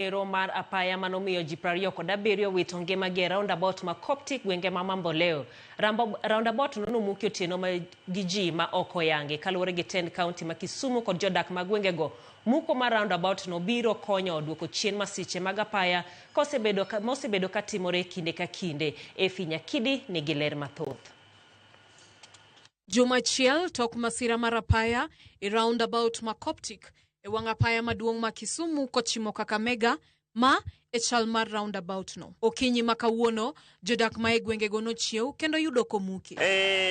Ero mar apaya manomiyo ji 27 wito ngimagi e roundabout ma Coptic gwenge ma Mamboleo. Roundabout no nomuki otieno ma gi ji ma ok oyangi. Kaluwore gi tend kaunti ma Kisumu kod jodak ma gwengego, muko mar roundabout no biro konyo duoko chien masiche mag apaya kosebedo mosebedo katimore kinde ka kinde. Efi Nyakidi nigi ler mathoth. Juma achiel tok masira mar apaya e roundabout ma Coptic e wang' apaya maduong' ma Kisumu kochimo Kakamega, ma e chal mar roundabout no. Okinyi ma kawuono, jodak ma e gwengego nochiew kendo yudo komuki.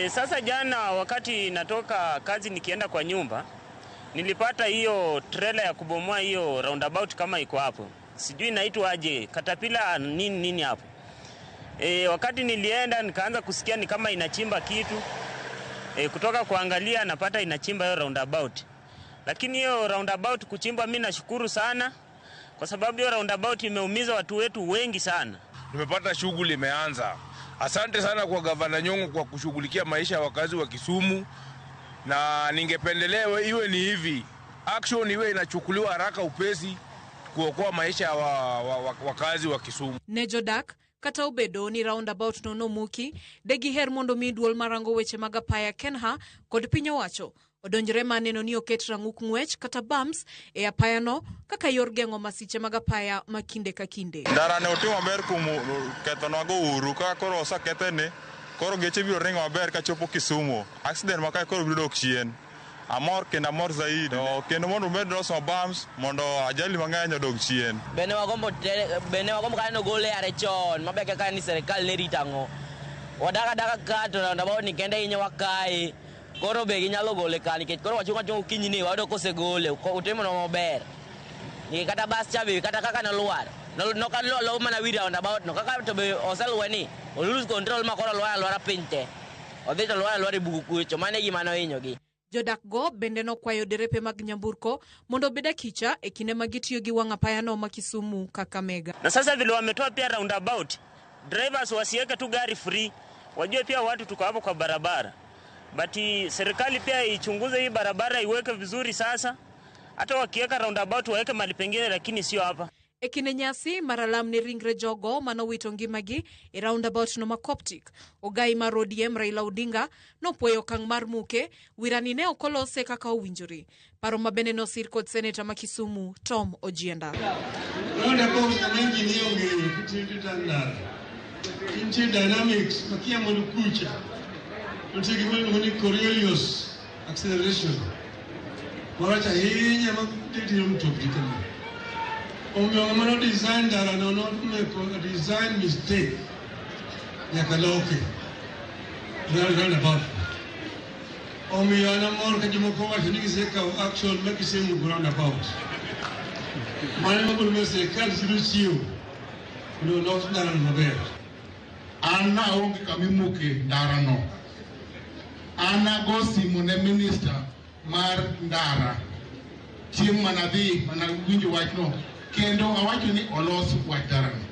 Sasa jana wakati natoka kazi nikienda kwa nyumba nilipata hiyo trailer ya kubomoa hiyo roundabout kama iko hapo, sijui inaitwa aje, katapila nini nini hapo. Wakati nilienda nikaanza kusikia ni kama inachimba kitu kutoka kuangalia napata inachimba hiyo roundabout. Lakini hiyo roundabout kuchimba, mi nashukuru sana kwa sababu hiyo roundabout imeumiza watu wetu wengi sana. Tumepata shughuli imeanza. Asante sana kwa Gavana Nyong'o kwa kushughulikia maisha ya wakazi wa Kisumu, na ningependelea iwe ni hivi, action iwe inachukuliwa haraka upesi kuokoa maisha ya wakazi wa Kisumu. Ne jodak, kata obedo ni roundabout no nomuki, de giher mondo mi duol marango weche mag apaya KeNHA kod piny owacho odonjre ma neno ni oket rang'uk ng'wech kata bumps e apayano kaka yor geng'o masiche mag apaya ma kinde ka kinde. Ndara ne otimo maber kuom kethonwa go uru ka koro osekethe ni koro geche biro ringo maber kachopo Kisumu. Accident ma kae koro biro dok chien. Amor kendo amor zaidi. To kendo mondo umed loso bumps mondo ajali mang'eny odog chien. Bende wagombo kata nogole are chon maber kaka ni sirikal ne rito ang'o. Wadak adaka ka to roundabout ni kende hinyowa kae. Koro be ginyalo gole ka nikech koro wachung' achung'a okinyi ni wayudo kosegole utimonwa maber. Nikech kata bas cha be kata kaka nolwar nokalwar mana wi roundabout no kaka to be oseluwe ni o lose control ma koro olwar alwara piny te. Odhi to olwar alwara e bugo kucho mano e gima nohinyogi. Jodak go bende nokwayo derepe mag nyamburko mondo obed akicha e kinde ma gitiyo gi wang' apayano ma Kisumu Kakamega. Na sasa vile wametoa pia roundabout, drivers wasiweke tu gari free, wajue pia watu tuko hapo kwa barabara. But serikali pia ichunguze hii barabara iweke vizuri sasa. Hata wakiweka roundabout waweke mahali pengine, lakini sio hapa. E kinde nyasi mar alam ne ringre jogo manowito ngimagi e roundabout no ma Coptic, ogai mar ODM Raila Odinga nopuoyo okang' mar muke wirani ne ok olose kaka owinjore. Paro ma bende nosir kod seneta ma Kisumu Tom Ojienda. Roundabout kama engineer ong'eyo kitiyo ndara. Nitie dynamics makia mondo kucha. Nitie gima iluongo ni Coriolis acceleration. Marach ahinya ma diro mtokni kama. Omiyo ng'ama no design ndara no no make a design mistake. Nyaka loke. Roundabout. Omiyo an amor ka jomoko wacho ni gisekawo action ma gisemuko roundabout. Mano ema biro miyo sirikal siro chiewo mondo olos ndarano maber. An naonge kama imuke ndarano. An ago simu ne minista mar ndara chieng' manadhi manawinjo wachno kendo awacho ni olos wach ndarano.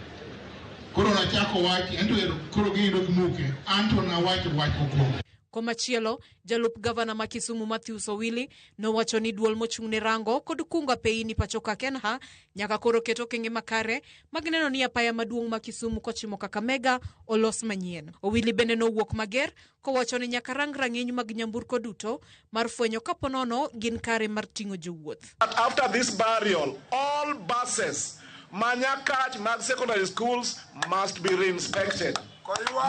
Koro nachako wach ento ero koro giyudo gimuke anto nawacho wach mokwongo. Komachielo, jalup gavana ma Kisumu Matthews Owili nowacho ni duol mochung' ne rango kod kungo apeyini pacho ka KeNHA nyaka koro ket okenge makare mag neno ni apaya maduong' ma Kisumu kochimo Kakamega olos manyien. Owili bende nowuok mager kowacho ni nyaka rang rang'iny mag nyamburko duto mar fwenyo kapo nono gin kare mar ting'o jowuoth. After this burial, all buses manyakach mag secondary schools must be re-inspected.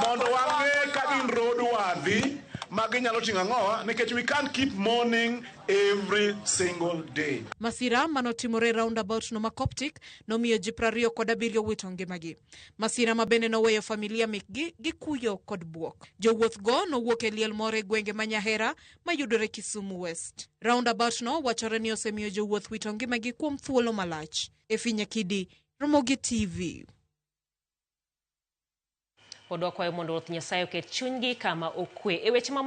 Mondo wang'e ka gin roadworthy ma ginyalo ting'o ang'owa nikech we can't keep mourning every single day. Masira manotimore e roundabout no ma Coptic nomiyo ji 27 wito ngimagi. Masira ma bende noweyo familia mekgi gi kuyo kod buok. Jowuoth go nowuok e liel moro e gwenge ma Nyahera mayudore Kisumu West. Roundabout no wachore ni osemiyo jowuoth wito ngimagi kuom thuolo malach. Efi Nyakidi, Ramogi TV. Pod wakwayo mondo Ruoth Nyasaye oket chunygi kama okwe. E weche mamoko.